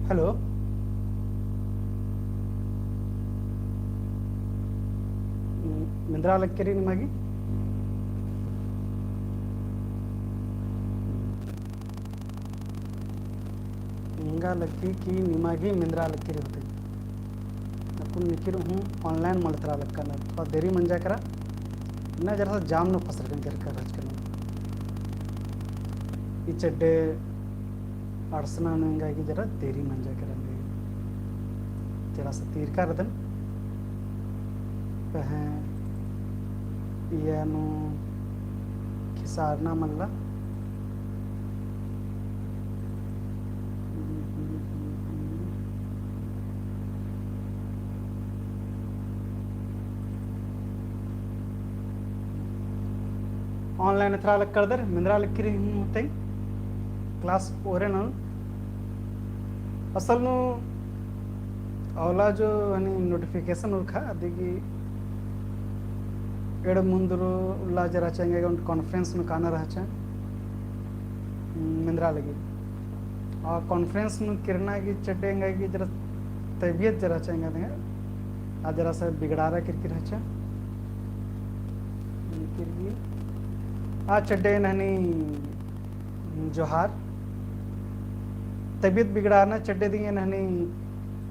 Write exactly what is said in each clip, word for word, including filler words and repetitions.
Hello। मेंदरा लक्की रई निमा गे? एंगा लग्गी कि निमा गे मेंदरा लक्की रई होते। अक्कुन निकिर हूँ online मल एथरा लक्कन, थोड़ा देरी मंजा केरा। इन्ना जरा सा जाम नू फसरकन केरका रहचकन। ई चड्डे अंड़सना नू एंगा गे जरा देरी मंजा केरा। जरा सा तीरका रअदन। पहें इया नू खिसारना मल्ला। Online एथरा लक्कर दर, मेंदरा लक्की रई हूँ होते। Class ओरे ननोन। असल नू अवला जो हनी notification उरखा, अदिगी एड़ मुन्दुरु उल्ला जे रहचा एंगा गे ओन्टे conference नू काना रहचा, मेंदरा लगी। आ conference नू किरना गे चड्डे एंगा गे जरा तबियत जरा रहचा एंगा देंगा, आ जरा सा बिगड़ारा किरकी रहचा। आ चड्डे ननी जोहार। तबियत बिगड़ारना चड्डे दिंगे नहनी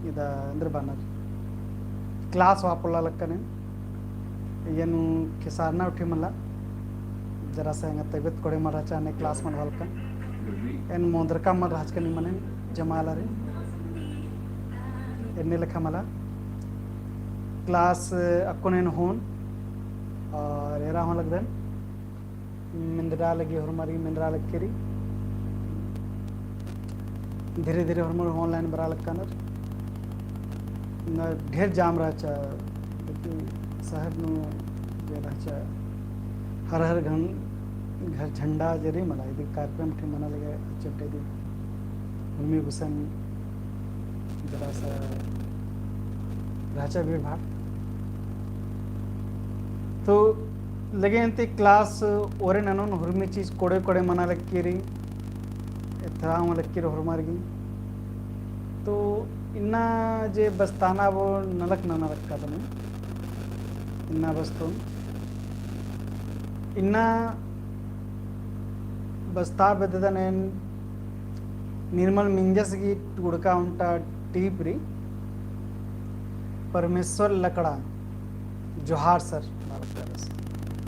इदा एन्देर बअनर। Class वापोल्ला लक्कन एन। एन खिसारना उठी मल्ला। जरा सा एंगा तबियत कोड़े मल रहचा ने class मल वालकन। एन मोंदरका मल रहचकन मने जमा आलारिन। एन्ने लेखा मला class अक्कुन एन होन और एरा होन लगदन। मेंदरा लगी होरमारिन, मेंदरा लक्की रई। धीरे धीरे होरमर online बरआ लक्कनर। न ढेर जाम रहचा, लेकिन शहर नू जे रहचा, हर हर घन-, घर झंडा जे रई मला, इदी कार्यक्रम ठी मना लगे चड्डे दिम। उर्मी गुसन जरा सा रहचा भीड़ भाड़। तो लगे अन्ती class ओरे ननोन, हुर्मी चीज कोड़े कोड़े मना लक्की रई, एथरा मना लक्की रई होरमारिन। तो इन्ना जे बस्ताना बओन नलख नना लक्कादन, इन्ना बस्तोन, इन्ना बस्ता बेद्ददन एन निर्मल मिंजस गही टूड़का ओन्टा टीप रई, परमेश्वर लकड़ा, जोहार सर,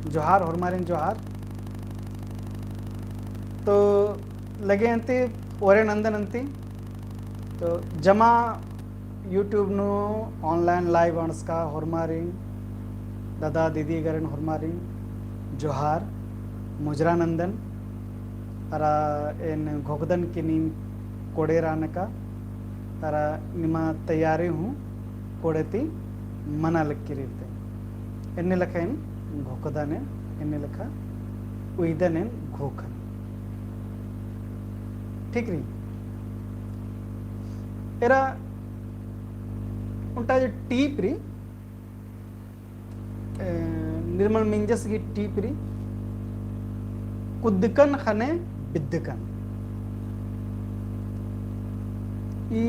जोहार होरमारिन जोहार। तो लगे अन्ती ओरे नन्दन अन्ती, तो जमा YouTube नू online live अंड़सका होरमारिन, दादा दीदी गरन होरमारिन जोहार, मुजरा नन्दन, अरा एन घोखदन कि नीम कोड़े रअनका, अरा निमा तैयारी हूँ कोड़े ती मना लक्की रई ते। एन्ने लेखा एन घोखदन एन, एन्ने लेखा उइदन एन घोखन। ठीक रई। एरा ओन्टा जे टीप रई, ए, निर्मल मिंजस गही टीप रई, कुद्दकन ख़ने बिद्दकन। ई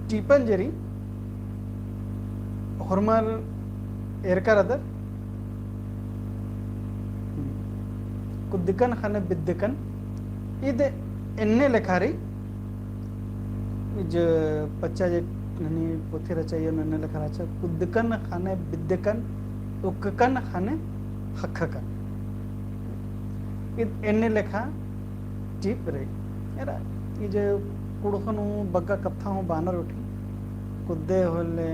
टीपन जे रई, होरमर एरका रअदर, कुद्दकन ख़ने बिद्दकन, ईद एन्ने लेखा रई, इज पच्चा जे ननी पोथी रहचा, एन्ने लेखा रहचा, कुद्दकन ख़ने बिद्दकन, उक्ककन ख़ने ख़क्खकन। ईद एन्ने लेखा टीप रई। एरा, इज कुँड़ुख़ नू बग्गे कत्था हूँ बअनर उठी, कुद्दे होले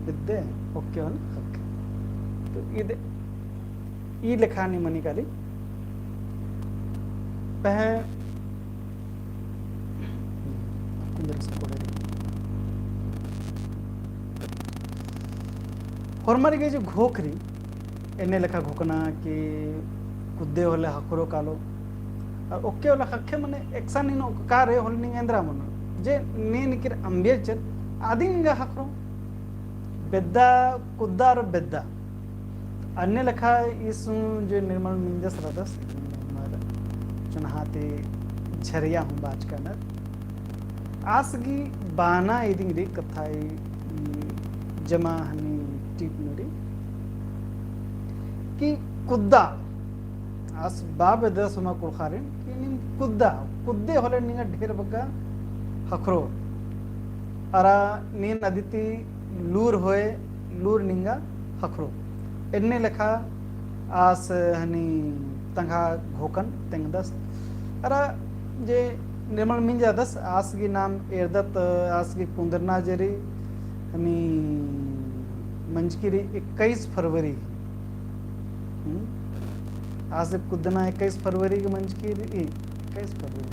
बिद्दे, उक्के होले ख़क्खे। तो ईद ई लेखा नी मनी काली। पहें होरमर गे जो घोख रई, एन्ने लेखा घोखना कि कुद्दे होले ख़क्खरो कालो, अरा उक्के होले ख़क्खे, मने एकसन नीन उक्का रई होले नीन एन्दरा मनो, जे नीन निकिर अम्बियर चेर, अदिन गा ख़क्खरो, बेद्दा, कुद्दा अरा बेद्दा। अन्ने लेखा ईस हूँ जे निर्मल मिंजस रअदस, चुन्हा ती झरिया हूँ बाचका रअनर। आस गही बाना इदिंग री कत्था ई, ई जमा हनी टीप नू री कि कुद्दा, आस बआ बेद्दस हूँ मा कुँड़ुख़ारिन कि नीन कुद्दा, कुद्दे होले निंगा ढेर बग्गे ख़क्खरो। अरा नीन अदिती लूर होय, लूर निंगा ख़क्खरो। एन्ने लेखा आस हनी तंग्है घोकन तेंगदस। अरा जे निर्मल मिंजदस, आस गही नाम एरदत, आस गही कुन्दरना जे री हनी मंजकी री इक्कीस फरवरी। हम्म? आस गही कुन्दना इक्कीस फरवरी गही मंजकी री, इक्कीस फरवरी,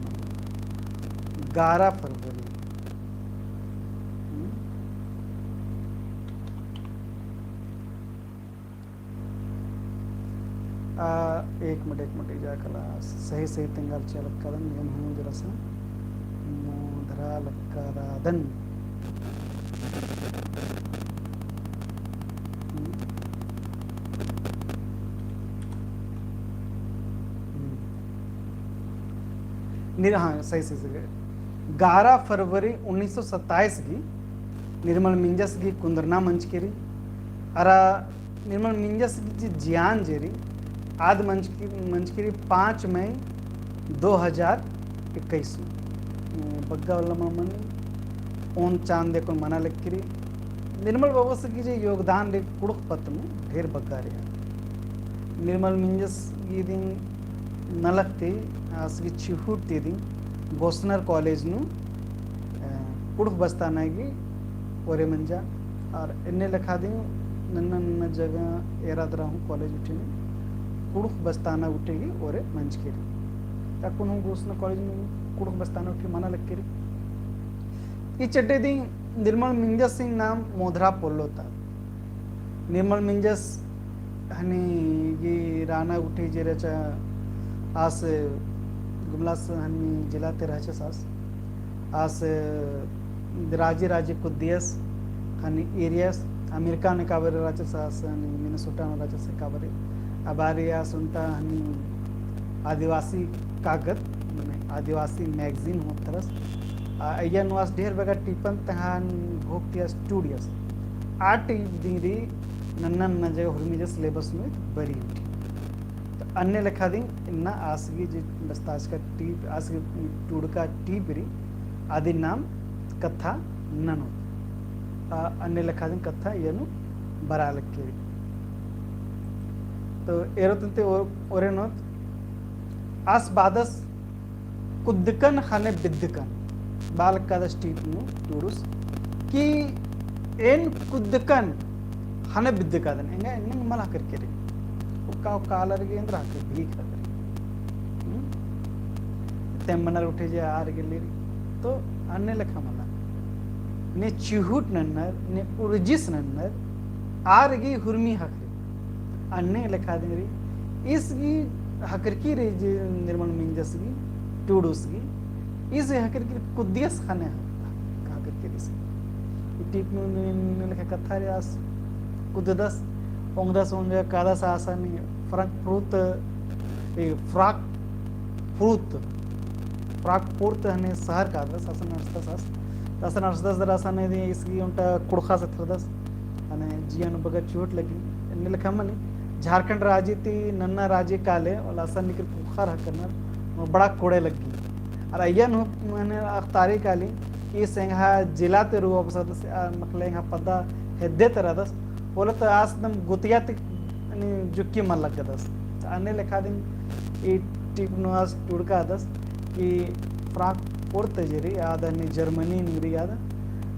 ग्यारह फरवरी। हम्म? आ, एक मिनट, एक मिनट, इजा कला सही, सही तेंगारचका लगदन, एन हूँ जरा सा मोधरा लगदन। हम्म। हम्म। निर-, हाँ, सही, सही, सही। ग्यारह फरवरी उन्नीस सौ सत्ताईस गही निर्मल मिंजस गही कुन्दरना मंजकी री। अरा निर्मल मिंजस गही जे जियान जे री, आद मंजकी, मंजकी री पाँच मई दो हजार इक्कीस नू। बग्गे उल्ला मा मनी, ओन चान दे कोन मना लगी री। निर्मल बाबस गही जे योगदान री कुँड़ुख़ पत्त नू ढेर बग्गे री। निर्मल मिंजस गही इदिन नलख ती, आस गही चिहुट ती इदिन गोस्सनर कॉलेज नू, अ, कुँड़ुख़ बस्ताना गही ओरे मंजा। अरा एन्ने लेखा दिम नन्ना नन्ना जगह एरा दरा हूँ कॉलेज गुट्ठी नू कुँड़ुख़ बस्ताना गुट्ठी गही ओरे मंजकी री। अक्कुन हूँ गोस्सनर कॉलेज नू कुँड़ुख़ बस्ताना गुट्ठी मना लगी री। ई चड्डे दिम निर्मल मिंजस गही नाम मोधरा पोल्लो ता। निर्मल मिंजस हनी गही राना गुट्ठी जे रहचा, आस गुमलास हनी जिला ती रहचस आस। आस राजी राजी कुद्दियस, हनी एरियस, अमेरिका नू एकाबारी रहचस आस, हनी मिनेसोटा नू रहचस एकाबारी। आ बारी आस ओन्टा हनी आदिवासी कागद, मने आदिवासी magazine होत रअस। आ, अइय्या नू आस ढेर बग्गे टीपन तंग्है घोख ती आस टूड़ियस। आ टीप दिम री नन्ना नन्ना जगह हुरमी जे syllabus नू बरई गुट्ठी। तो अन्ने लेखा दिम इन्ना आस गही जे बस्ताचका टीप, आस गही टूड़का टीप री, अदिन नाम कत्था ननोत। आ, अन्ने लेखा दिम कत्था इय्या नू बरआ लगी री। तो एरोत अन्ते ओ-, ओरे ननोत, आस बअदस कुद्दकन ख़ने बिद्दकन। बआ लगदस टीप नू टूड़ुस कि एन कुद्दकन ख़ने बिद्दकादन, एंगा एन्ने मल ख़क्खरकी री। उक्का उक्का आलर गे एन्दरा ख़क्खरकी, भीख ख़क्खरकी। हम्म? तेम्मनर उठे जे आर गे लेरी। तो अन्ने लेखा मला। ने चिहुट नन्नर, ने उर्जिस नन्नर, आर गे हुरमी ख़क्खरकी। अन्ने लेखा दिम री, ईस गही ख़क्खरकी री जे निर्मल मिंजस गही, टूड़ुस गही, ईस गही ख़क्खरकी री कुद्दियस ख़ने ख़क्खरकी री ईस। ई टीप नू, नू, नू लेखा कत्था री आस कुद्ददस, ओंगदस ओंजा कादस आस हनी Frankfurt, ए, Frankfurt, Frankfurt हनी शहर कादस, असन अंड़सदस आस, असन अंड़सदस दरा असन ईस गही ओन्टा कुँड़ुख़स एथरदस, हनी जिया नू बग्गे चिहुट लगी। एन्ने लेखा मनी, झारखंड राजी ती नन्ना राजी काले, वाला असन निकर कुँड़ुख़र ख़क्खरनर, बड़ा कोड़े लगी। अरा अइय्या नू, मने अख़तारी काली, ईस एंग्है जिला ती रऊ अबसदस, आ, मतलब एंग्है पद्दा हेद्दे ती रअदस, होले तो आस एकदम गुतिया ती, यानी जुक्की मल लगदस। तो अन्ने लेखा दिम ई टीप नू आस टूड़कादस कि Frankfurt जे री, आद हनी जर्मनी नू री आद,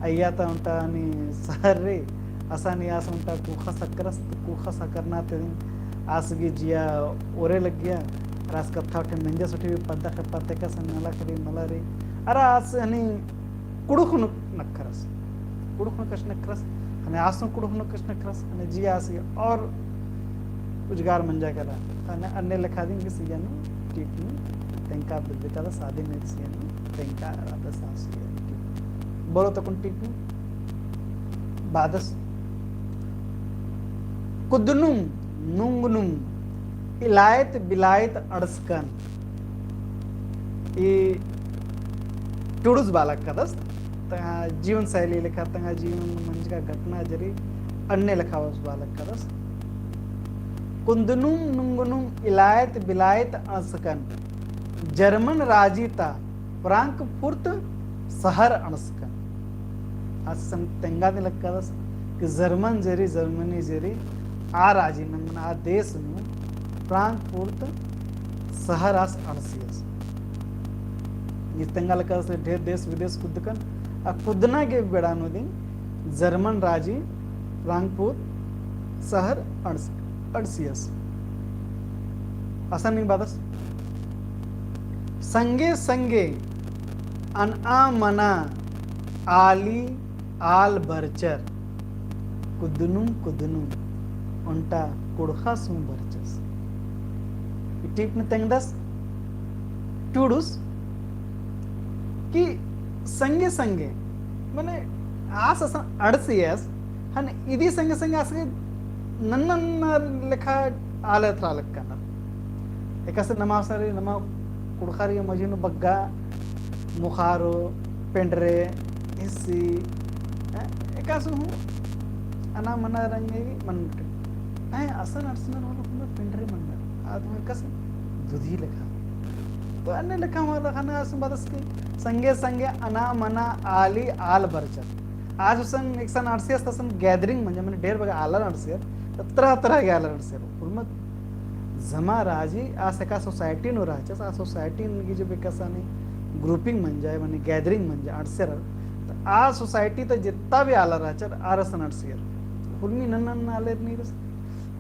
अइय्या ता ओन्टा हनी शहर री, असन आस ओन्टा कुँड़ुख़स ख़क्खरस, तो कुँड़ुख़स ख़क्खरना ती दिम आस गही जिया ओरे लग्गिया, अरा आस कत्था उठे मेंजस उठे भी पद्दा ख़ेप्पा ती एकासे नलख री मला री, अरा आस हनी कुँड़ुख़ नू नखरस। कुँड़ुख़ नू कछनखरस, हने आस हूँ कुँड़ुख़ नू कछनखरस, हने जिया आस गही और उजगार मंजा केरा। हने अन्ने लेखा दिम ईस इय्या नू टीप नू तेंगका बिद्दकादस, आदिन ईस इय्या नू तेंगका रअदस आस गही टीप। बओर ता अक्कुन टीप नू बअदस। कुद्दनुम, नुंगनुम, इलायत बिलायत अंड़सकन। ई टुड़ुस बआ लगदस, तंग्है जीवन शैली लेखा, तंग्है जीवन मंजका घटना जे रई, अन्ने लेखा उस बआ लगदस। कुन्दनुम नुंगनुम इलायत बिलायत अंड़सकन, जर्मन राजी ता फ्रांकफुर्त शहर अंड़सकन। आसन तेंगा दे लगदस कि जर्मन जे रई, जर्मनी जे रई, आ राजी नू, मने आ देश नू फ्रांकफुर्त शहर आस अंड़सियस। ई तेंगा लगदस ढेर देश विदेश कुद्दकन, आ कुद्दना गे बेड़ा नू दिम जर्मन राजी फ्रांकफुर्त शहर अंड़स-, अंड़सियस। असन नीम बअदस। संगे संगे अनआ मना आली आल बरचर, कुद्दनुम कुद्दनुम ओन्टा कुँड़ुख़स हूँ बरचस। ई टीप नू तेंगदस टुड़ुस कि संगे संगे, मने आस असन अंड़सियस, हन इदी संगे संगे आस गे नन्ना नन्ना लेखा आलर एथरा लगनर। एकासे नमा सारी, नमा कुँड़ुख़ारी मझी नू बग्गा, मुखारो, पेंडरे, हिस्सी, हैं? एकासे हूँ अना मना रंगे मन हैं, असन अंड़सनर वाला कुना पेंडरे मनर। आद हूँ एकासे दुधी लेखा। तो अन्ने लेखा हूँ लेखा ना आस बअदस कि संगे संगे अना मना आली आल बरचर। आस असन एकसन अंड़सियस त असन gathering मंजा, मने ढेर बग्गे आलर अंड़सियर, त तरह तरह के आलर अंड़सियर। हुरमत जमा राजी आस एका society नू रहचस, आ society नू गे जब एकासे ने grouping मंजा, मने gathering मंजा, अंड़सियर, त आ society ता जितना भी आलर रहचर, आर असन अंड़सियर। हुरमी नन्ना नन्ना आलर नीरस।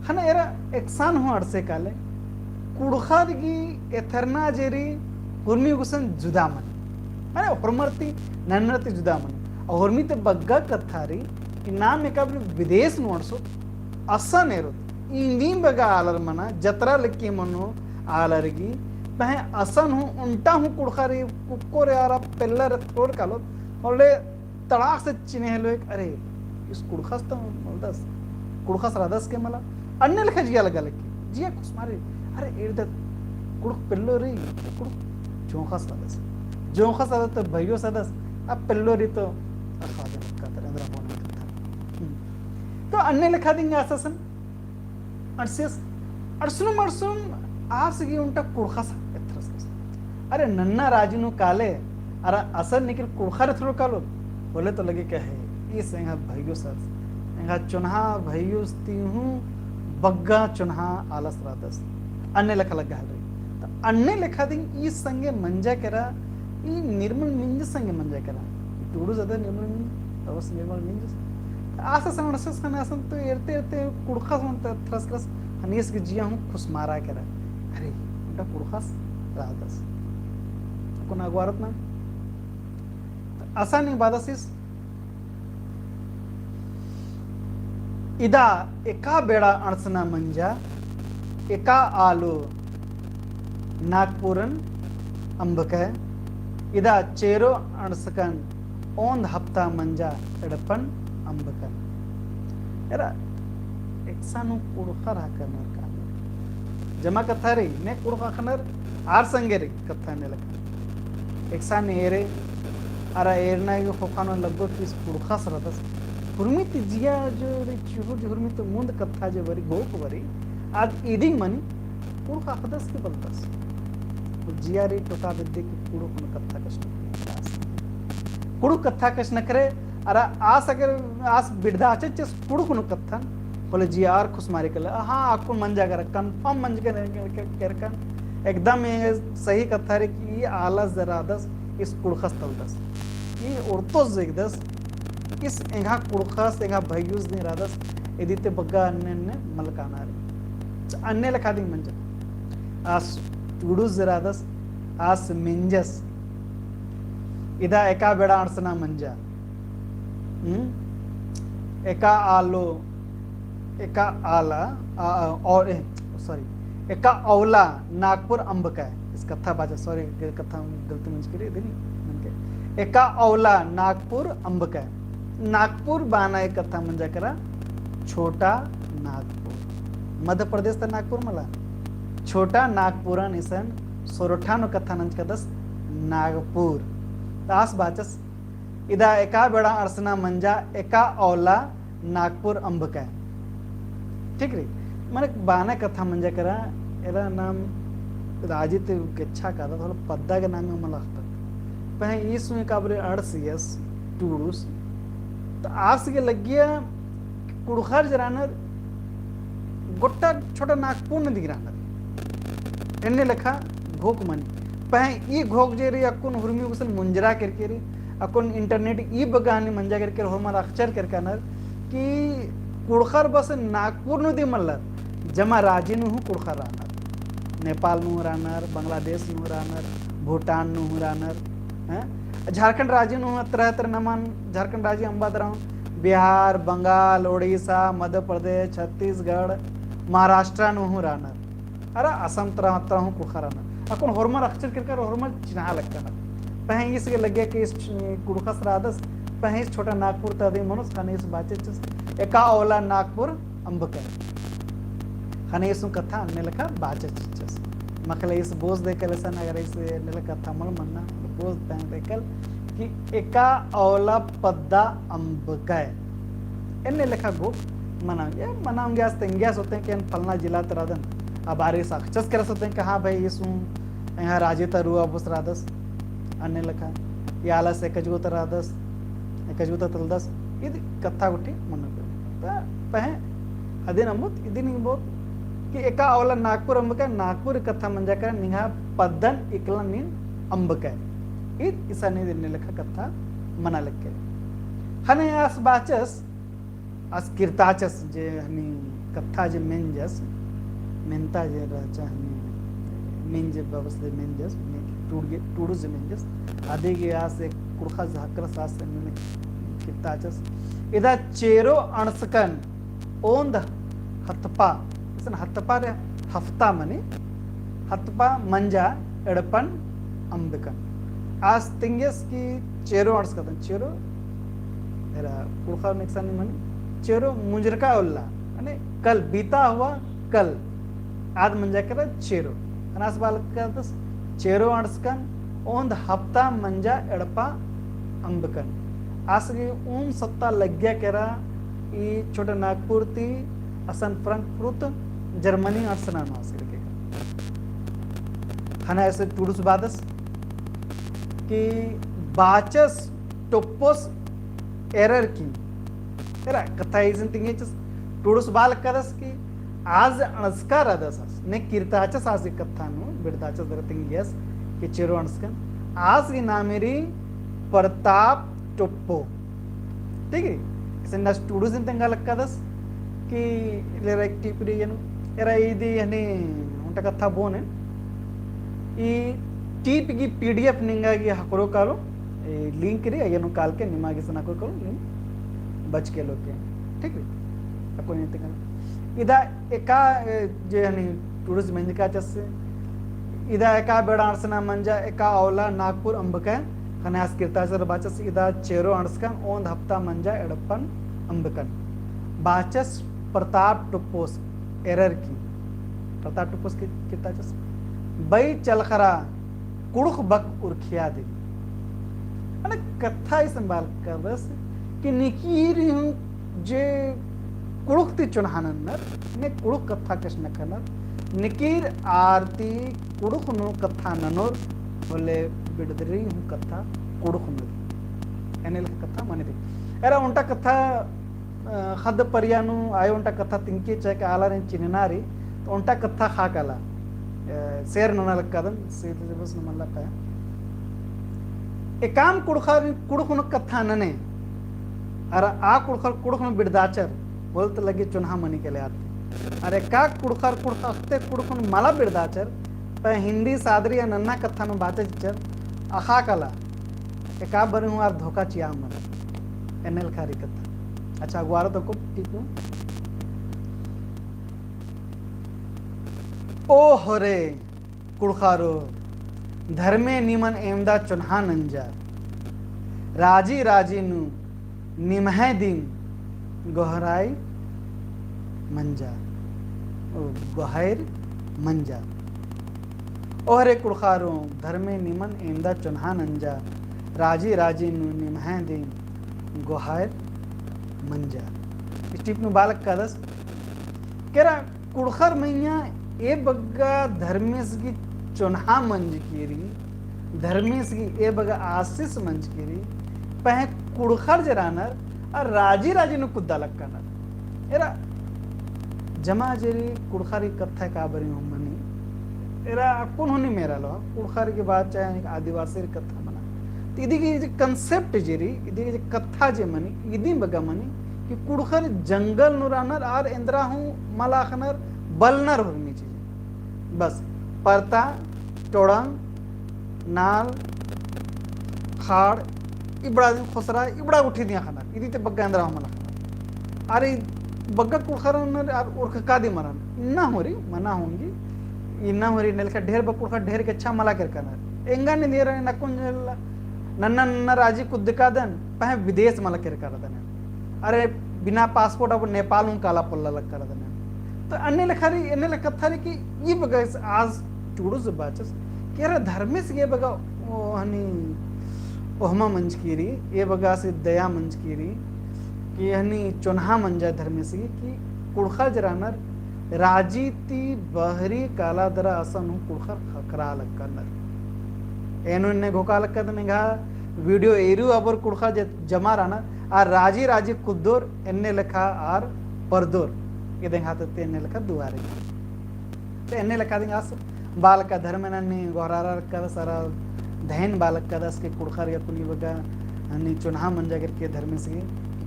हन एरा एकसन हूँ अंड़से काले, कुँड़ुख़र गी एथरना जे रई हुरमी गुसन जुदा मनी। अरे, होरमर ती नन्नर ती जुदा मनी। और हुरमी ती बग्गा कत्था रई, कि नाम एका विदेश नू अंड़सोत, असन एरोत। इन्दिम बग्गा आलर मना, जतरा लक्की मनो आलर गी, पहें असन हूँ, ओन्टा हूँ कुँड़ुख़र रई, कुक्कोर रई, आर पेल्लर रई, थोर कालोत, होले तड़ाक से चिन्हे हेलरो एक, अरे, ईस कुँड़ुख़स तो मलदस, कुँड़ुख़स रअदस के मला, अन्ने लेखा जिया लग्गा लगी, जिया खुसमारी, अरे, एरदत कुँड़ुख़ पेल्लो रई, कुँड़ुख़ जोंख़स रअदस, जोंख़स रअदस तो भइयोस रअदस, अब पेल्लो रई तो अख़ा दे लग्गा तर, एन्दरा बोना तर। हम्म। तो अन्ने लेखा दिम आस असन अंड़सियस, अंड़सनुम अंड़सनुम आस गी ओन्टा कुँड़ुख़स एथरस। अरे नन्ना राजी नू काले, अरा असन निकिल कुँड़ुख़र एथरो कालो, होले तो लगे कहे, ईस एंग्हा भइयोस, एंग्हा चोन्हा भइयोस ती हूँ बग्गा चोन्हा आलस रअदस। अन्ने लेखा लग्गा हेलरी। तो अन्ने लेखा दिम ई संगे मंजा केरा, ई निर्मल मिंज संगे मंजा केरा। टुड़ुस अदर निर्मल मिंज, अवस निर्मल मिंज। आस असन अंड़सस ख़ने असन तो एरते एरते कुँड़ुख़स ओन्टा एथरस केरस, हन ईस गे जिया हूँ खुसमारा केरा। अरे, ओन्टा कुँड़ुख़स रअदस। अक्कुन अगवारत ना। तो असन नीम बअदस ईस, इदा एका बेड़ा अंड़सना मंजा, एका आलो नागपुरन अम्बकय, इदा चेरो अंड़सकन ओन्द हफ्ता मंजा एड़पन अम्बकन। एरा एकसन हूँ कुँड़ुख़र ख़क्खरनर काले। जमा कत्था रई, ने कुँड़ुख़ ख़क्खरनर आर संगे रई कत्था ने लगा। एकसन एरे, अरा एरना गे ख़ोख़ा नू लग्गो कि ईस कुँड़ुख़स रअदस। हुरमी ती जिया जो रई चिहुर जो हुरमी ती मुन्द कत्था जो बरई, गोक बरई, आद इदिंग मनी, कुँड़ुख़ अख़दस के बलदस। और जिया रई टोका बेद्दे कि कुँड़ुख़ नू कत्था कछनखरई। कुँड़ुख़ कत्था कछनखरई, अरा आस अगर आस बिड़दाचस कुँड़ुख़ नू कत्थन, होले जिया आर खुसमारी केले, हाँ, अक्कुन मंजा केरा, confirm मंजा केरा, केरा, केरा, एकदम ई सही कत्था रई कि ई आलस जे रअदस, ईस कुँड़ुख़स तलदस। ई ओर्तोस जे हिकदस, ईस एंग्हा कुँड़ुख़स, एंग्हा भइयुस दिम रअदस, इदी ती बग्गे अन्ने अन्ने मलकाना रई। अन्ने लेखा दिम मंजा। आस टुड़ुस जे रअदस, आस मेंजस। इदा एका बेड़ा अंड़सना मंजा। हम्म? एका आलो, एका आला, आ, आ, और, ए, sorry, एका औला नागपुर अम्बकय। ईस कत्था बाचा, sorry, ग-, कत्था गलती मंजकी रई, इदिन, मनके। एका औला नागपुर अम्बकय। नागपुर बअना ई कत्था मंजा केरा छोटा नागपुर। मध्य प्रदेश ता नागपुर मला। छोटा नागपुरन इसन सोरठा नू कत्था नंजकादस नागपुर। तो आस बाचस, इदा एका बेड़ा अंड़सना मंजा, एका औला नागपुर अम्बकय। ठीक रई? मने बाना कत्था मंजा केरा, एरा नाम राजी ती गेच्छा कादत, होले पद्दा गे नामे मला अख़तत। पहें ईस हूँ एका बारी अंड़सियस, टूड़ुस। तो आस गे लग्गिया कुँड़ुख़र जे रअनर गोट्टा छोटा नागपुर नू दिम रअनर। एन्ने लेखा घोख मनी। पहें ई घोख जे रई अक्कुन हुरमी गुसन मुंजरा केरके रई, अक्कुन internet ई बग्गे हनी मंजा केरके होरमर अख़चर केरकनर कि कुँड़ुख़र बस नागपुर नू दिम मल्लर, जमा राजी नू हूँ कुँड़ुख़र रअनर। नेपाल नू हूँ रअनर, बांग्लादेश नू हूँ रअनर, भूटान नू हूँ रअनर, हैं? झारखंड राजी नू हूँ अत्रा अत्रा नमन, झारखंड राजी अम्बा दरा हूँ, बिहार, बंगाल, ओडिशा, मध्य प्रदेश, छत्तीसगढ़, महाराष्ट्र नू हूँ रअनर। अरा असम तरा, तरा हूँ कुँड़ुख़र रअनर। अक्कुन होरमर अख़चर केरकर होरमर चिन्हा लक्कनर। पहें ईस गे लग्गिया कि ईस कुँड़ुख़स रअदस, पहें ईस छोटा नागपुर ता दिम मनोस, ख़ने ईस बाचस चिच्चस, एका औला नागपुर अम्बकय। ख़ने ईस हूँ कत्था अन्ने लेखा बाचस चिच्चस। मखले ईस बोस देकल असन अगर ईस अन्ने लेखा कत्था मल मन्ना, बोस देकल कि एका औला पद्दा अम्बकय। एन्ने लेखा घोख मना ओंग्या, मना ओंग्या आस तेंग्यास होते कि एन फलना जिला ता रअदन। आ बारी ईस अख़चस केरस होते कि हाँ भाई, ईस हूँ एंग्है राजी ता रअदस, अन्ने लेखा, या आलस एकजगो ता रअदस, एकजगो ता तलदस, इदी कत्था गुट्ठी मना ओंग्या। तो पहें अदिन अम्बोत, इदिन अम्बोत कि एका औला नागपुर अम्बकय, नागपुर कत्था मंजा केरा निंग्है पद्दन इकला नीन अम्बकय। ईद इसन ईद एन्ने लेखा कत्था मना लक्कय। ख़ने आस बाचस, आस किर्ताचस जे हनी कत्था जे मेंजस, मेन्ता जे रहचा हनी मेंज बबस जे मेंजस, टूड़ुस जे मेंजस, अदिगे आस एक कुँड़ुख़स हकरस आस एन्ने किर्ताचस। इदा चेरो अंड़सकन ओन्द हतपा, इसन हतपा रे हफ्ता मनी, हतपा मंजा एड़पन अम्बकन। आस तिंगियस कि चेरो अंड़सकदन, चेरो एरा कुँड़ुख़र नेकसन मनी, चेरो मुंजरका उल्ला, माने कल, बीता हुआ कल, आद मंजा केरा चेरो। ख़ने आस बालकदस चेरो अंड़सकन, ओन्द हफ्ता मंजा एड़पा अम्बकन। आस गे उन सत्ता लग्गिया केरा ई छोटा नागपुर ती असन फ्रैंकफर्ट जर्मनी अंड़सना नू आस गे लग्गिया केरा। ख़ने आस टूड़ुस बादस कि बाचस टोप्पोस एरर की। एरा कत्था इसन तिंगियस टूड़ुस बालकदस कि आस अंड़सका रअदस आस, ने किर्ताचस आस कत्था नू, बिड़दाचस दरा तिंगियस कि चेरो अंड़सकन। आस गे नामे रई प्रताप टोप्पो। ठीक है? इसन आस टूड़ुसिन तेंगा लक्कदस कि लेरा एक टीप रई एन, एरा इदी हनी ओन्टा कत्था बओन एन। ई टीप गी PDF निंगा गी हकरो कालो, ए link रई, अइय्या नू काल के निमा गे सना कोई करो, नीम बचके लोके। ठीक रई? अक्कुन इन्ने तेंगा। इदा एका, ए, जे हनी टूड़ुस मेंजकाचस, इदा एका बेड़ा अंड़सना मंजा, एका औला नागपुर अम्बकय, ख़ने आस किर्ताचस बाचस, इदा चेरो अंड़सकन, ओन्द हफ्ता मंजा एड़पन अम्बकन। बाचस प्रताप टोप्पोस एरर की। प्रताप टोप्पोस किर्ताचस। बई चलखरा कुँड़ुख़ बक उरखिया दे। माने कत्था इसन बालकदस कि निकिर हूँ जे कुँड़ुख़ ती चोन्हा नन्नर, ने कुँड़ुख़ कत्था कछनखरनर, निकिर आर ती कुँड़ुख़ नू कत्था ननोर, होले बिड़दरी हूँ कत्था कुँड़ुख़ नू। एन्ने लेखा कत्था मनी रई। एरा ओन्टा कत्था अ, ख़द्द परिया नू आयो ओन्टा कत्था तिंकी चाहे के आलारिन चिन्हना रई, तो ओन्टा कत्था ख़ा काला। अ, share नना लक्कादन, से दिवस नू मल्ला पाया। एकाम कुँड़ुख़र, कुँड़ुख़ नू कत्था नने, अरा आ कुँड़ुख़र, कुँड़ुख़ नू बिड़दाचर, बोलत लगी चोन्हा मनी के ले आते। अरा एका कुँड़ुख़र, कुँड़ुख़ अख़ते कुँड़ुख़ नू मला बिड़दाचर, पहें हिन्दी सादरी या नन्ना कत्था नू बाचा चिच्चर, अख़ा काला। एका बारी हूँ आर धोखा चिआ मना। एन्ने लेखा रई कत्था। अच्छा, अगुवारो तो को टिकु। ओ होरे कुँड़ुख़ारो, धर्मे निमन एवंदा चोन्हा नंजा। राजी राजी नू निम्है दिम गोहराई मंजा। ओ, गोहाइर मंजा। ओहरे कुँड़ुख़ारो, धर्मे निमन एवंदा चोन्हा नंजा। राजी राजी नू निम्है दिम गोहायर मंजा। इस टीप नू बआ लक्कादस केरा कुँड़ुख़र मइय्याँ ए बग्गे धर्मेस गही चोन्हा मंजकी रई, धर्मेस गही ए बग्गे आसिस मंजकी रई, पहें कुँड़ुख़र जे रअनर, आ राजी राजी नू कुद्दा लक्कानर। एरा जमा जे रई कुँड़ुख़र गही कत्था काबरी हूँ मनी, एरा अक्कुन हूँ नीम एरा लो, कुँड़ुख़र गही बात चाहे आदिवासी गही कत्था मना। तो इदी गही जे concept जे रई, इदी गही जे कत्था जे मनी, इदी बग्गे मनी कि कुँड़ुख़र जंगल नू रअनर आर एन्दरा हूँ मल अख़नर, बलनर हुरमी चीज। बस परता, टोड़ंग, नाल, खाड़, इबड़ा दिम ख़ोसरा, इबड़ा गुट्ठी दिम अख़नर, इदी ती बग्गे एन्दरा हूँ मल अख़नर। अरे बग्गे कुँड़ुख़र रअनर आर उरखका दिम रअनर, इन्ना हूँ रई, मना हूँ ओंगी, इन्ना हूँ रई, एन्ने लेखा ढेर बग्गे कुँड़ुख़र ढेर गेच्छा मला केरकनर। एंगा नीन एरा नकुन नन्ना नन्ना राजी कुद्दकादन, पहें विदेश मला केरकादन। अरे बिना passport अब नेपाल हूँ काला पोल्ला लक्कादन। तो अन्ने लेखा रई, अन्ने लेखा कत्था रई कि ई बग्गे आस टुड़ुस बाचस कि अरे धर्मेस गही ए बग्गे ओ हनी ओहमा मंजकी रई, ए बग्गे आस दया मंजकी रई कि हनी चोन्हा मंजा धर्मेस गही कि कुँड़ुख़र जे रअनर राजी ती बहरी काला दरा असन हूँ कुँड़ुख़र ख़क्खरा लक्कानर। एन्नु एन्ने घोखा लक्कादन एंग्है video एरू अबोर कुँड़ुख़र जे जमा रअनर, आर राजी राजी कुद्दोर एन्ने लेखा आर परदोर। इद एंग्है ती एन्ने लेखा दुआ रई। तो एन्ने लेखा दिम आस बआ लक्का धर्मेन हनी गोहरारा लक्कादस अरा धैन बआ लक्कादस कि कुँड़ुख़र अक्कुन ई बग्गे हनी चोन्हा मंजा केरकी धर्मेस गही,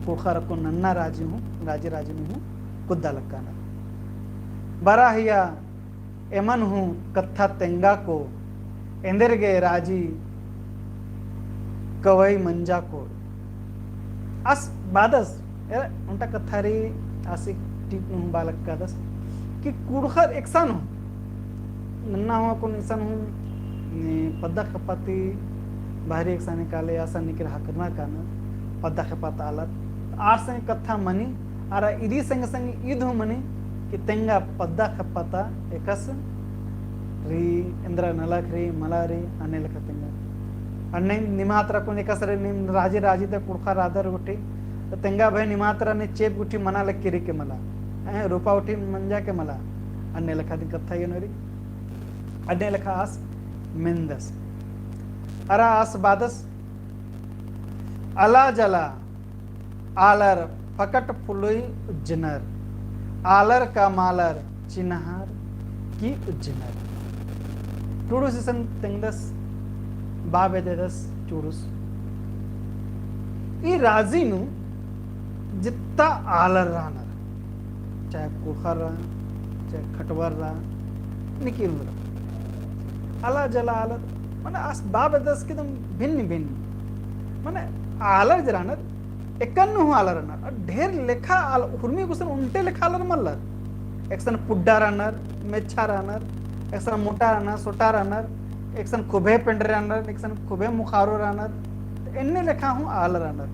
कुँड़ुख़र अक्कुन नन्ना राजी हूँ, राजी राजी नू हूँ कुद्दा लक्कानर। बरआ हिया एमन हूँ कत्था तेंगा को, एन्देरगे राजी कवई मंजा को। आस बादस, एरा ओन्टा कत्था रई, आस एक टीप नू हूँ बआ लक्कादस कि कुँड़ुख़र एकसन हूँ, नन्ना हूँ अक्कुन एकसन हूँ, ने पद्दा खेप्पा ती बहरी एकसन काले असन निकिर हकरना कानर, पद्दा खेप्पा ता आलर, आर संगे कत्था मनी, अरा इदी संगे संगे ईद हूँ मनी कि तेंगा पद्दा खेप्पा ता एकसन रई, एन्दरा नलख रई, मला रई, अन्ने लेखा तेंगा। अन्ने निमा तरा अक्कुन एकसन रई, नीम राजी राजी ता कुँड़ुख़र रअदर गुट्ठी, तो तेंगा भई निमा तरा ने चेंप गुट्ठी मना लगी रई के मला, हैं, रूपा गुट्ठी मंजा के मला, अन्ने लेखा दिम कत्था एन्नु रई, अन्ने लेखा आस मेन्दस। अरा आस बादस अला जला आलर फकट फुलुई उज्जनर, आलर का मालर चिन्हार की उज्जनर। टुड़ुस इसन तेंगदस, बआ बेद्ददस टुड़ुस। ई राजी नू जित्ता आलर रअनर, चाहे कुँड़ुख़र रअ, चाहे खटवर रअ, निकिर रअ। अला जला आलर, मने आस बआ बेद्ददस कि एकदम भिन्न भिन्न। मने आलर जे रअनर, एकन्नु हूँ आलर रअनर। अरा ढेर लेखा आल-, हुरमी गुसन ओन्टे लेखा आलर मल्लर। एकसन पुड्डा रअनर, मेच्छा रअनर, एकसन मोटा रअनर, सोटा रअनर, एकसन खुबे पेंडरे रअनर, एकसन खुबे मुखारो रअनर। तो एन्ने लेखा हूँ आलर रअनर।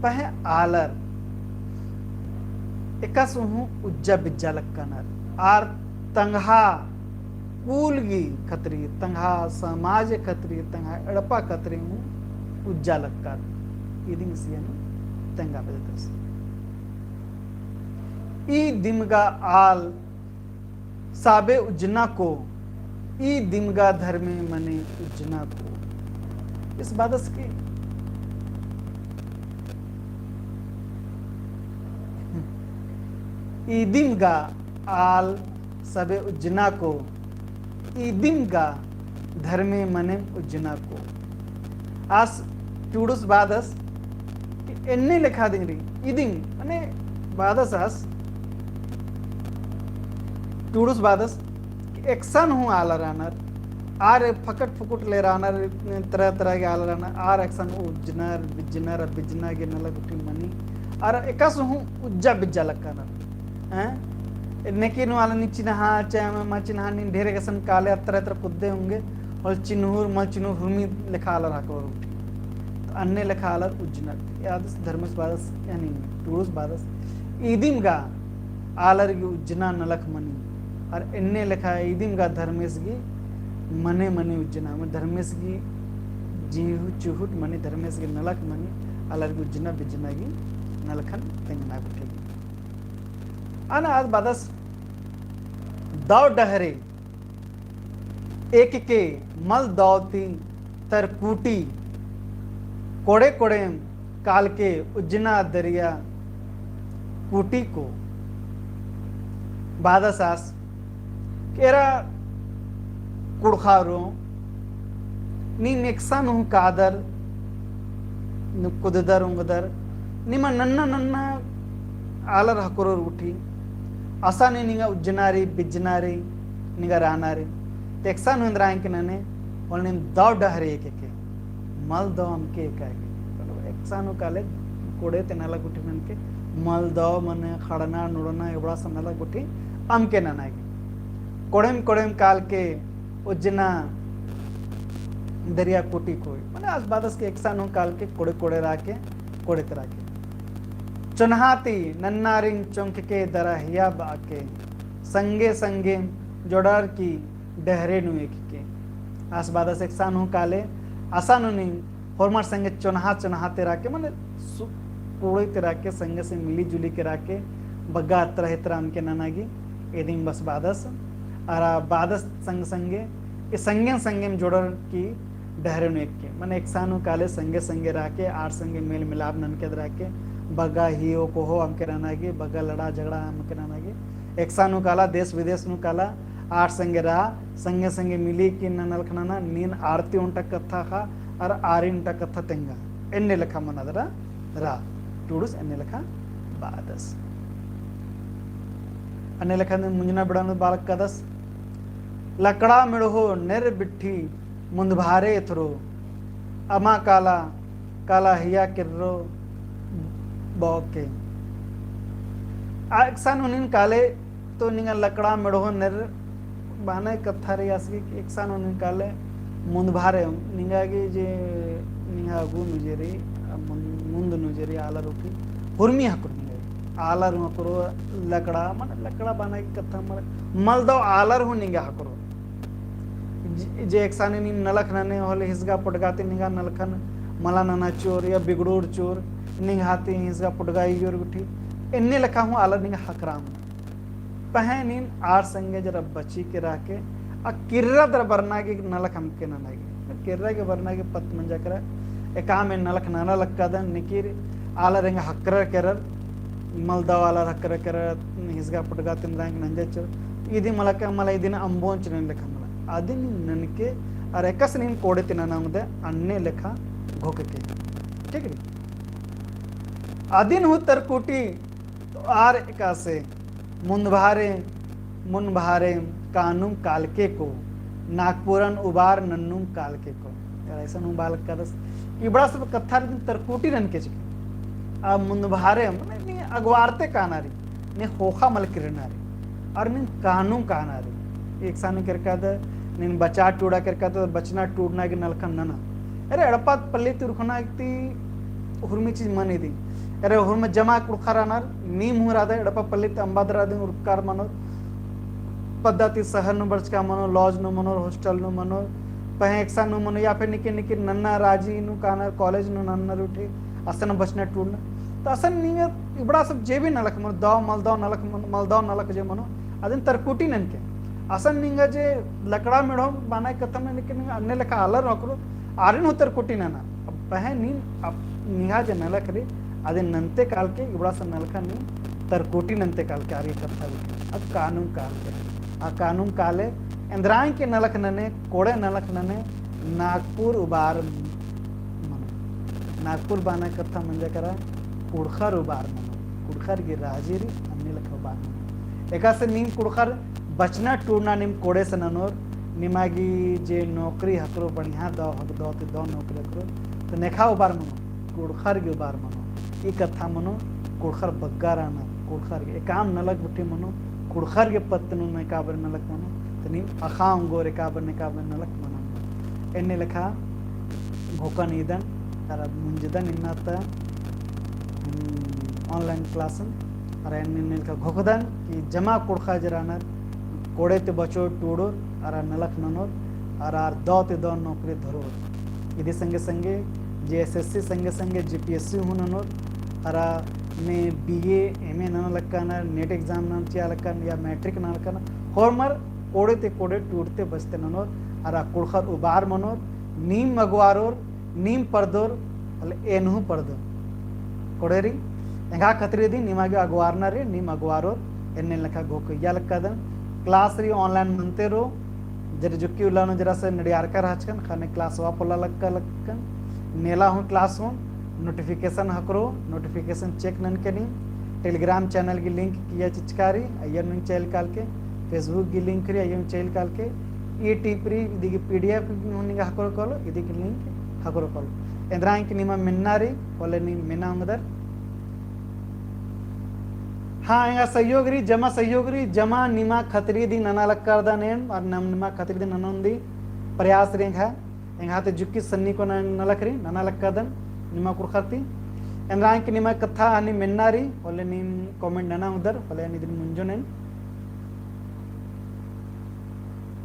पहें आलर एकासे हूँ उज्जा बिज्जा लक्कनर। आर तंगआ कुल गही खतरी, तंगआ समाज खतरी, तंगआ एड़पा खतरी हूँ उज्जा लक्कर। इदिन सियन तेंगा बेद्ददस। ई दिम गा आल साबे उज्जना को, ई दिम गा धर्मे मने उज्जना को। इस बादस की ई दिम गा आल सबे उज्जना को, ई दिम गा धर्मे मने उज्जना को। आस टुड़ुस बादस कि एन्ने लेखा दिम रई, ई दिम, मने बादस आस टुड़ुस बादस कि एकसन हूँ आलर रअनर, आर फकट फुकुट ले रअनर, तरह तरह के आलर रअनर, आर एकसन उज्जनर, बिज्जनर, बिज्जना गे नलख गुट्ठी मनी, आर एकासे हूँ उज्जा बिज्जा लक्कनर। हैं? नेके नू आलर नीन चिन्हा, चाहे मल चिन्हा, नीन ढेर एकसन काले अत्तर अत्तर कुद्दे ओंगे, मल चिन्हुर, मल चिन्हुर हुरमी लेखा आलर हकबर गुट्ठी। तो अन्ने लेखा आलर उज्जनर। ई आदस धर्मेस बादस, यानी टुड़ुस बादस। ई दिम गा आलर गही उज्जना नलख मनी। आर एन्ने लेखा ई दिम गा धर्मेस गही मने मने उज्जना, मने धर्मेस गही जिहु चुहुट मनी धर्मेस गे नलख मनी, आलर गे उज्जना बिज्जना गे नलखन तेंगना गुट्ठी। अना आद बादस दव डहरे एकके मल दव ती तरकुटी कोड़े कोड़े कालके उज्जना दरिया कुटी को बादस आस केरा कुड़खारो नीम एकसन हूँ कादर, कुददर उंगदर, निमा नन्ना नन्ना आलर हकरोर गुट्ठी, असाने निंगा उज्जनारी, बिज्जनारी, निंगा रानारी। ते एकसन हूँ एन्दरा एंके नने, होले नीम दव डहरे एकके, मल दव अमके एकाके। मतलब एकसन हूँ काले कोड़े ती नलख गुट्ठी ननके, मल दव मने खड़ना, नुड़ना, इबड़ा सन नलख गुट्ठी अमके ननागे। कोड़ेम, कोड़ेम कालके उज्जना दरिया कुटी कोई। मने आस बादस के एकसन हूँ कालके कोड़े कोड़े राके, कोड़े ती राके। चोन्हा ती नन्नारिन चोंखके दरहिया बाके। संगे संगे जोड़र की डहरे नू एकके। आस बादस एकसन हूँ काले, असन हूँ नीम होरमर संगे चोन्हा चोन्हा ती राके, मने सु-, कोड़े ती राके, संगे से मिली जुली के राके, बग्गा अतरा हितरा अमके ननागी, एदिम बस बादस, अरा बादस संग संगे, ए संगेन संगेन जोड़र की डहरे नू एकके। मने एकसन हूँ काले संगे संगे राके, आर संगे मेल मिलाप ननके राके, बग्गा हियो कोहो अमके ननागी, बग्गा लड़ा झगड़ा अमके ननागी। एकसन हूँ काला, देश विदेश नू काला, आर संगे रा, संगे संगे मिली की नलख नना, नीन आर ती ओन्टा कत्था खा, अरा आरिन ओन्टा कत्था तेंगा। एन्ने लेखा मना दरा रा, टूड़ुस एन्ने लेखा बादस। अन्ने लेखा ने मुंजना बिड़ा नू बालक कादस। लकड़ा मिड़हो नेर बिट्ठी मुन्दभारे एथरो। अमा काला, काला हिया किर्रो बौके। आ एकसन हूँ नीन काले तो निंगा लकड़ा मिड़हो नेर बाने कत्था रई आस गे कि एकसन हूँ नीन काले मुन्दभारे निंगा गे जे निंगा अगु नू जे रई, आ मुन-, मुन्द नू जे रई आलर उठी हुरमी हकरो निंगा गे। आलर हूँ हकरो लकड़ा, मने लकड़ा बाने की कत्था मल-, मलदव आलर हूँ निंगा हकरो। जे, जे एकसन नीन नलख नने होले हिसगा पुटगा ती निंगा नलखन मला नना चिओर या बिगड़ोर चिओर, निंग्है ती हिसगा पुटगा इयोर गुट्ठी, एन्ने लेखा हूँ आलर निंगा हकराम। पहें नीन आर संगे जरा बची के रह के, आ किर्रा दरा बरना गे नलख अमके नना गे। किर्रा गे बरना गे पत्त मंजा केरा, एकाम एन नलख नना लक्कादन, निकिर आलर एंगा हकरर केरर, मलदव आलर हकरर केरर, हिसगा पुटगा ती एन्दरा एंगा नंजर चिओर, इदी मला का मला इदिन अम्बोन चिओन लेखा मला। अदिन ननके, अरा एकासे नीन कोड़े ती नना उंगदे, अन्ने लेखा घोके के। ठीक रई? अदिन हूँ तरकुटी तो आर एकासे मुन्दभारे, मुन्दभारे कानुम कालके को, नागपुरन उबार नन्नुम कालके को। यार, ऐसा नू बालक कादस, इबड़ा सब कत्था रई तरकुटी ननके चिके। आ मुन्दभारे, मने नी अगवारते काना रई, नी ख़ोख़ा मल किरना रई, अरा नी कानुम काना रई। एकसन केरका द, नीन बचा टूड़ा केरका द, बचना टूड़ना गे नलखन नना। अरे, एड़पा पल्ली ती उरखना ती हुरमी चीज मनी दी। अरे, हुरमी जमा कुँड़ुख़र रअनर, नीम हूँ रअदय, एड़पा पल्ली ती अम्बा दरा दिम उरखर मनोर, पद्दा ती शहर नू बरचका मनोर, lodge नू मनोर, hostel नू मनोर, पहें एकसन नू मनोर, या फिर निकिर निकिर नन्ना राजी नू कानर, college नू नन्ना रूठी, असन बचना टूड़ना। तो असन निंगा इबड़ा सब जे भी नलख मनो, दव मलदव नलख मनो, मलदव नलख जे मनो, अदिन तरकुटी ननके। असन निंगा जे लकड़ा मिड़हो बाना गे कत्था मने कि निंगा अन्ने लेखा आलर हकरो, आरिन हूँ तरकुटी नना। अब पहें नीन अब निंगा जे नलख रई, अदिन नन्ते कालके, इबड़ा सब नलखा नीन तरकुटी नन्ते कालके, आर गे कत्था रई। अब कानुम कालके। आ कानुम काले, एन्दरा एंके नलख नने, कोड़े नलख नने, नागपुर उबार मनो। नागपुर बाना गे कत्था मंजा केरा, कुँड़ुख़र उबार मनो। कुँड़ुख़र गे राजी रई, अन्ने लेखा उबार मनो। एकासे नीम कुँड़ुख़र बचना टूड़ना नीम कोड़े से ननोर, निमा गे जे नौकरी हकरो बढ़िया दव हक दव ती दव नौकरी हकरो, तो नेखा उबार मनो, कुँड़ुख़र गे उबार मनो। ई कत्था मनो, कुँड़ुख़र बग्गा रअनर, कुँड़ुख़र गे एकाम नलख गुट्ठी मनो, कुँड़ुख़र गे पत्त नू नेकाबर नलख मनो, तो नीम अख़ा ओंगोर एकाबर नेकाबर नलख मनो। एन्ने लेखा घोकन ईदन, अरा मुंजदन इन्ना ता, हम्म, online class, अरा एन्ने, एन्ने लेखा घोकदन कि जमा कुँड़ुख़र जे रअनर, कोड़े ती बचोर टूड़ोर, अरा नलख ननोर, अरा आर दव ती दव नौकरी धरोर। इदी संगे संगे जेएसएससी संगे संगे जेपीएससी हूँ ननोर, अरा ने बीए, एमए नना लक्कन, नेट exam नना चिआ लक्कन या मैट्रिक नना लक्कन, होरमर कोड़े ते कोड़े टूड़ते बचते ननोर, अरा कुँड़ुख़र उबार मनोर, नीम अगवारोर, नीम परदोर, होले एन हूँ परदोर। कोड़ेरी, एंगा खतरी दिम निमा गे अगवारना रई, नीम अगवारोर, एन्ने लेखा घोखइया लक्कादन। Class रई online मनते रओ, जरे जुक्की उल्ला नू जरा से नड़ियारका रहचकन, ख़ने class वा पोल्ला लक्का लक्कन। नेला हूँ class हूँ, notification ख़क्खरो, notification check ननके नीम, Telegram channel गही link किइय्या चिचका रई, अइय्या नीम चइल कालके, Facebook गही link रई, अइय्या नीम चइल कालके, ई टीप रई, इदी गही पीडीएफ हूँ निंगा ख़क्खरो कालो, इदी गही link ख़क्खरो कालो। एन्दरा एंग्है निमा मेन्ना रई, होले नीम मेना ओंगदर। हाँ, एंगा सहयोग रई, जमा सहयोग रई, जमा निमा खतरी दिम नना लक्कादन एन, अरा नम निमा खतरी दिम ननोन दिम प्रयास रई एंग्है। एंग्है ती जुक्की सन्नी को नना लकरी, नना लक्कादन, निमा कुँड़ुख़र ती। एन्दरा एंग्है निमा कत्था हनी मेन्ना रई, होले नीम comment नना ओंगदर, होले एन इदिन मुंजोन एन।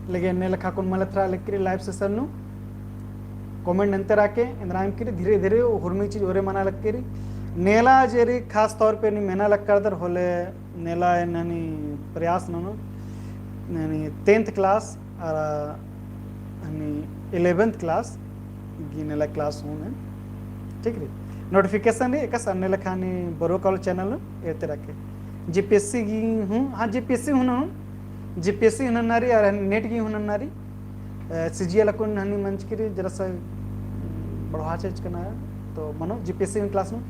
लेकिन एन्ने लेखा कुन मलत रआ लकरी live session नू। Comment नन्ते रअके, एन्दरा एंग्है धीरे धीरे हुरमी चीज ओरे मना लकरी। नेला जे रई खास तौर पे नीम मेना लक्कादर होले नेला एन हनी प्रयास ननोन, हनी tenth class अरा हनी eleventh class गही नेला class हूँ ननोन, ठीक रई। Notification रई, एकासे अन्ने लेखा हनी बरओ कालो channel नू एरते रअके। जेपीएससी गही हूँ, हाँ, जेपीएससी हूँ ननोन, जेपीएससी हूँ नन्ना रई, अरा नेट गही हूँ नन्ना रई। अ, सीजीएल अक्कुन हनी मंजकी रई, जरा सा, उम, बढ़वा चेंज करना है। तो मनो जेपीएससी class नू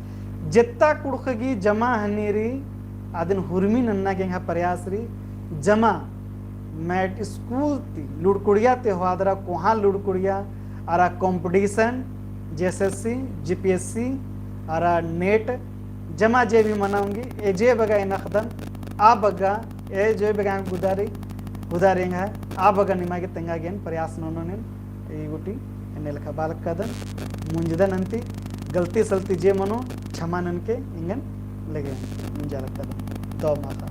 जेत्ता कुँड़ुख़ गही जमा हनी रई, अदिन हुरमी नन्ना गे एंग्है प्रयास रई, जमा मैट स्कूल ती लुड़कुड़िया ते होअदरा कोहाँ लुड़कुड़िया, अरा competition, जेएसएससी, जेपीएससी, अरा नेट, जमा जे भी मना ओंगी, ए जे बग्गे एन अख़दन, आ बग्गे, ए जे बग्गे गुदारी, गुदारी एंग्है, आ बग्गे निमा गे तेंगा गे एन प्रयास ननोन एन, ई गूटी, एन्ने लेखा बआ लक्कादन, मुंजदन अन्ती, गलती सलती जे मनो, क्षमा ननके, एंगन लगे, मुंजा लक्कादन, दव माख़ा।